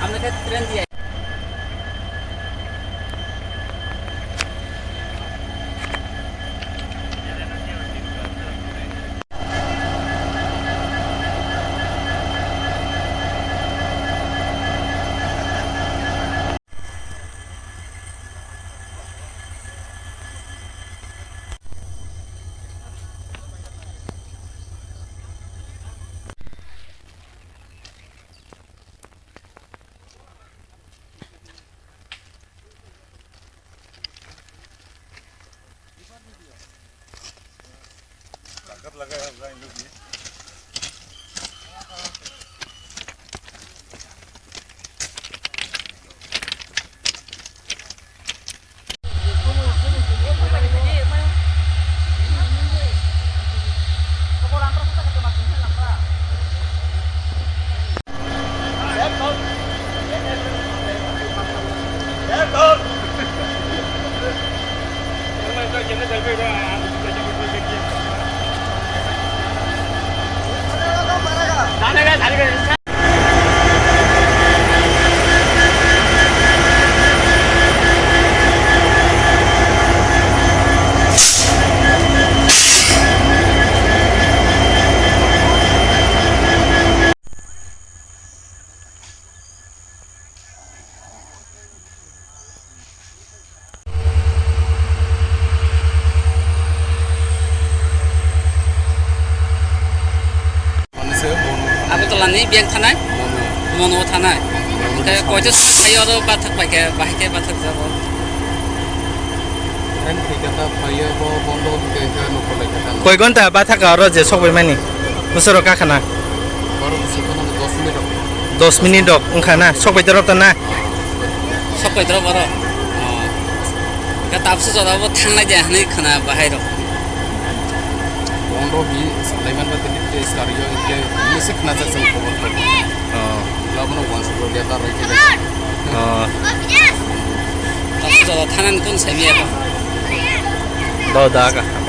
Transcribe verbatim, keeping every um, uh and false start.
Hamle khe train diya. Agartala ni biyang thanai? Mono. Mono thanai. Mono. Hingke koito sal phaio oro bathak paikhe, bahai khe bathak jago? Koi gonta bathak oro je sokbai mani? Bosoro kakhana? Dos minute rok wngkha na? Sokbai torok ta na? Sokbai torok oro? Oh. Ka tapsa jora bo thangnai de hwnwi khna bahai rok. Bondo hi salaiman ba tini te star yo ke misi khna sa sung khobor to. Oh. Labono wan sukro dia ta rai ke. Oh. Tapsa jora thanan kun sami ya ba? Do da ka.